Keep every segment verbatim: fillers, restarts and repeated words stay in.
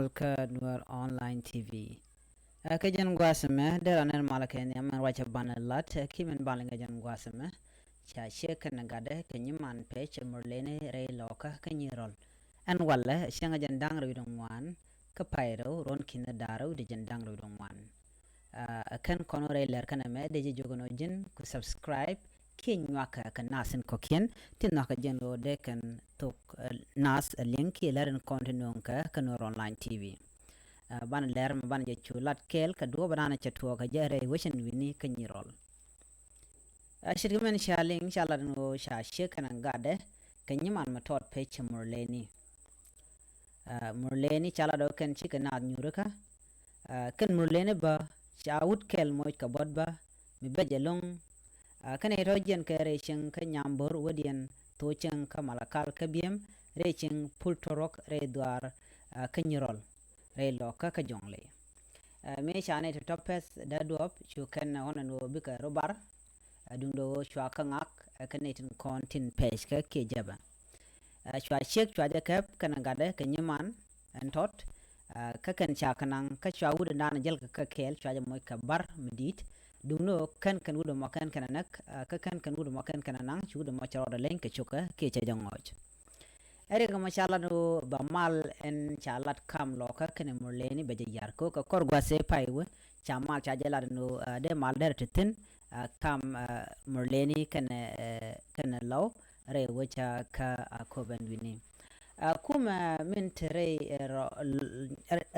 Kä Nuer Online T V. Ɛ, kä jɛn gua̱a̱th ɛmɛ dee rɔ nɛn malä kɛ nhiam mɛn ruacä banɛ lat, ɛ, ki mɛn bal ŋɛ jɛn gua̱a̱th ɛmɛ. Ca ciek kɛnɛ gatdɛ kɛ nyiman pec ɛ Murleni rɛy Lɔkä kä Nyirɔl. Ɛn walɛ cäŋ ɛ jɛn da̱ŋ rɛw wi̱cdɛ ŋuan kä pay rɛw ruɔ̱n ki̱n da̱ŋ rɛw wi̱cdɛ jɛn da̱ŋ rɛw wi̱cdɛ ŋuan. Ɛ, kɛn kɔn rɛy lɛr kɛn ɛmɛ dee jɛ jiök ɛn ɣöö ji̱n ku subscribe kiɛ nyuakä kɛ nath in kɔ̱kiɛn ti nhɔakä jɛn ɣöö dee kɛn thok, ɛ, nath ɛ liŋ kiɛ lär in kɔn ti nööŋ kɛ kä Nuer Online T V. Ɛ, banɛ lɛr mɛ banɛ jɛ cu lat kɛɛl kɛ duɔ̱ɔ̱p ɛnan cɛ tuɔɔk kɛ jɛ rɛy wecin wi̱ni kä Nyirɔl. Ɛ, ce̱tkɛ mɛn ca liŋ ca lat ɛn ɣöö ca ciek kɛnɛ gatdɛ kɛ nyiman mɛ tɔt pec cɛ Murleni. Ɛ, Murleni ca lat ɣöö kɛn cikɛ naath nyuurikä. Ɛ, kɛn Murleni bä ca wut kɛl moc kɛ buɔt bä mi bɛc ɛlɔ̱ŋ. Ɛ, kɛn ɛ tɔ̱ jiɛn kɛ rɛy cieŋ kä Nyambor wädiɛn thok cieŋ kä Malakal kä Bi̱em rɛy cieŋ Pul Torok rɛy dhuaar, ɛ, kä Nyirɔl rɛy Lɔkä kä Jɔŋlei. Ɛ, mëë ca nɛy ti tɔ̱ pɛ̈th dee duɔ̱ɔ̱p cu kɛn ɛ ɣɔ̱n ɛn ɣöö bikɛ rɔ bar. Ɛ, duundɛ ɣöö cua kä ŋak, ɛ, kɛ nɛy tin kɔn tin pɛc kä kiɛ jɛpɛ. Ɛ, cua ciek cua jɛ kɛp kɛnɛ gatdɛ kɛ nyiman ɛn tɔt. Ɛ, kä kɛn ca kɛ naŋ kä cua wut ɛn da̱a̱n jäl kɛ kɛ kɛɛl cua jɛ moc kɛ bar mi di̱i̱t. Duundɛ ɣöö kɛn kɛn wut ɛmɔ kɛn kɛnɛ näk, ɛ, kä kɛn kɛn wut ɛmɔ kɛn kɛnɛ naŋ ci wut ɛmɔ cɛ rɔɔdɛ leny kɛ cukɛ kiɛ cɛ jɛ ŋɔɔc. Ɛ riɛk ɛmɔ ca lat ɣöö ba mal ɛn ca lat kam Lɔkä kɛnɛ Murleni bɛ jɛ ya̱r kɛ ɣöö kɛ kɔr gua̱th ëë pay wee ca mal ca jɛ lat ɛn ɣöö, ɛ, dee mal derɛ te thi̱n, ɛ, kam, ɛ, Murleni kɛnɛ, ɛ, kɛnɛ Lɔw rɛy wec kä, ɛ, köp ɛn wi̱ni. Ɛ, kumɛ min te rɛy, ɛ, rɔ-, l-,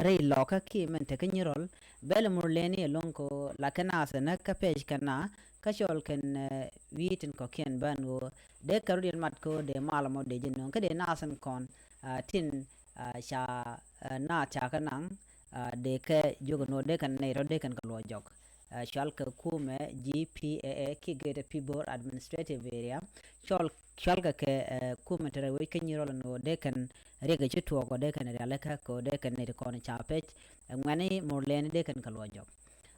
rɛy Lɔkä kiɛ min te kä Nyirɔl bɛl Murleni ɛlɔ̱ŋ kɛ ɣöö la kɛ nath ɛn kä pec kɛn na kä cɔl kɛn, ɛ, wi̱i̱ tin kɔ̱kiɛn bän ɣöö dee kɛ rut yɛn mat kɛ ɣöö dee mal ɛmɔ dee jɛ nööŋ kä dee nath ɛn kɔn, ɛ, tin, ɛ, ca, ɛ, naath ca kɛ naŋ, ɛ, dee kɛ jiök ɛn ɣöö dee kɛn nɛy rɔ dee kɛn kɛ luɔc jɔk. Ɛ, cual kɛ kumɛ G P A A kiɛ Greater Pibor Administrative Area. Cual, cual kɛ kɛ, ɛ, kumɛ te rɛy wec kä Nyirɔl ɛn ɣöö dee kɛn riɛk ɛ ci tuɔɔk ɔ dee kɛn rialikä kɛ ɣöö dee kɛn nɛy ti kɔn ca pec. Ɛ, ŋuɛ̈ni Murleni dee kɛn kɛ luɔc jɔk.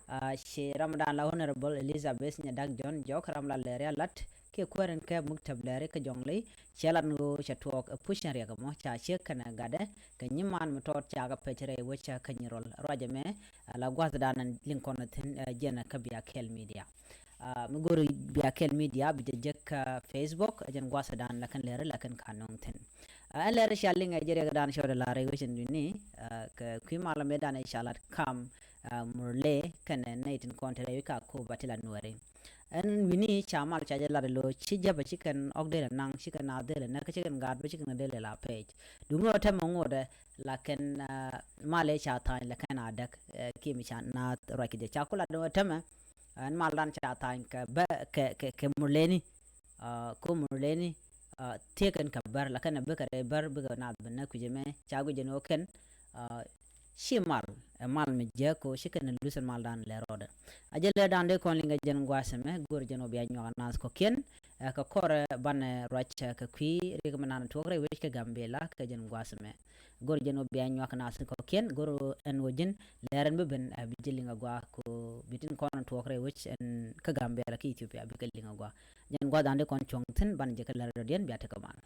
Ɛ, ci ramdan la Honorable Elizabeth Nyadak John jɔk ram la lɛri a lat kiɛ kuäär in kɛ muktab lɛri kä Jɔŋlei cɛ lat ni ɣöö cɛ tuɔɔk ɛ puc in riɛk ɛmɔ ca ciek kɛnɛ gatdɛ kɛ nyiman mi tɔɔt ca kɛ pec rɛy wec kä Nyirɔl. Ruac ɛmɛ, ɛ, la gua̱thdan liŋ kɔn thi̱n, ɛ, jɛn kä Bia Kɛl Media. Ɛ, mi go̱o̱ri Bia Kɛl Media bi jɛ jek kä Facebook, ɛ, jɛn gua̱thdan la kɛn lɛri la kɛn ka nööŋ thi̱n. Ɛ, ɛn lɛri ca liŋ ɛ jɛ riɛkdan cɔɔdɛ la rɛy wec in wi̱ni, ɛ, kɛ kui̱ mal mëëdan ɛ ca lat kam, ɛ, Murle kɛnɛ nɛy tin kɔn te rɛy wec ka köp a ti la Nuɛri. Ɛn wi̱ni ca mal ca jɛ lat lo̱ ci jäpɛ ci kɛn ɣɔ̱k dee lɛ naŋ ci kɛn naath dee lɛ näk ci kɛn gaat bä ci kɛn dee lɛ la pɛc. Duŋni ɣöö tɛmɛ ŋotdɛ la kɛn, ɛ, mal ëë ca tha̱a̱ny lɛ kɛn a däk, ɛ, kiɛ mi ca naath ruac kɛ jɛ ca ku lat ɣöö tɛmɛ. Ɛn maldan ca tha̱a̱ny kɛ bä kɛ, kɛ, kɛ Murleni. Ɛ, ko Murleni, ɛ, thiek kɛn kɛ bär la kɛn a bikɛ rɛy bär bikɛ naath bä näk kui̱c ɛmɛ ca guic ɛn ɣöö kɛn, ɛ, ci mal, ɛ, mal mi jiäk ko ci kɛn luth ɛn maldan lɛ rɔɔdɛ. A jɛ lɛrdan dee kɔn liŋ ɛ jɛn gua̱a̱th ɛmɛ go̱o̱r jɛn ɣöö bia nyuak naath kɔ̱kiɛn, ɛ, kɛ kɔr, ɛ, banɛ ruac, ɛ, kɛ kui̱ riɛk mi nan tuɔɔk rɛy wec kä Gambila kɛ jɛn gua̱a̱th ɛmɛ. Go̱o̱r jɛn ɣöö bia nyuak naath kɔ̱kiɛn go̱o̱r ɛn ɣöö ji̱n lɛr ɛn bi ben, ɛ, bi ji̱ liŋ a gɔaa ko bi tin kɔn tuɔɔk rɛy wec ɛn kä Gambila kä Ethiopia bikɛ liŋ a gɔaa. Jɛn gua̱a̱th dan dee kɔn cuɔ̱ŋ thi̱n banɛ jɛ kɛ lɛr dɔ̱diɛn bia tekɛ mal.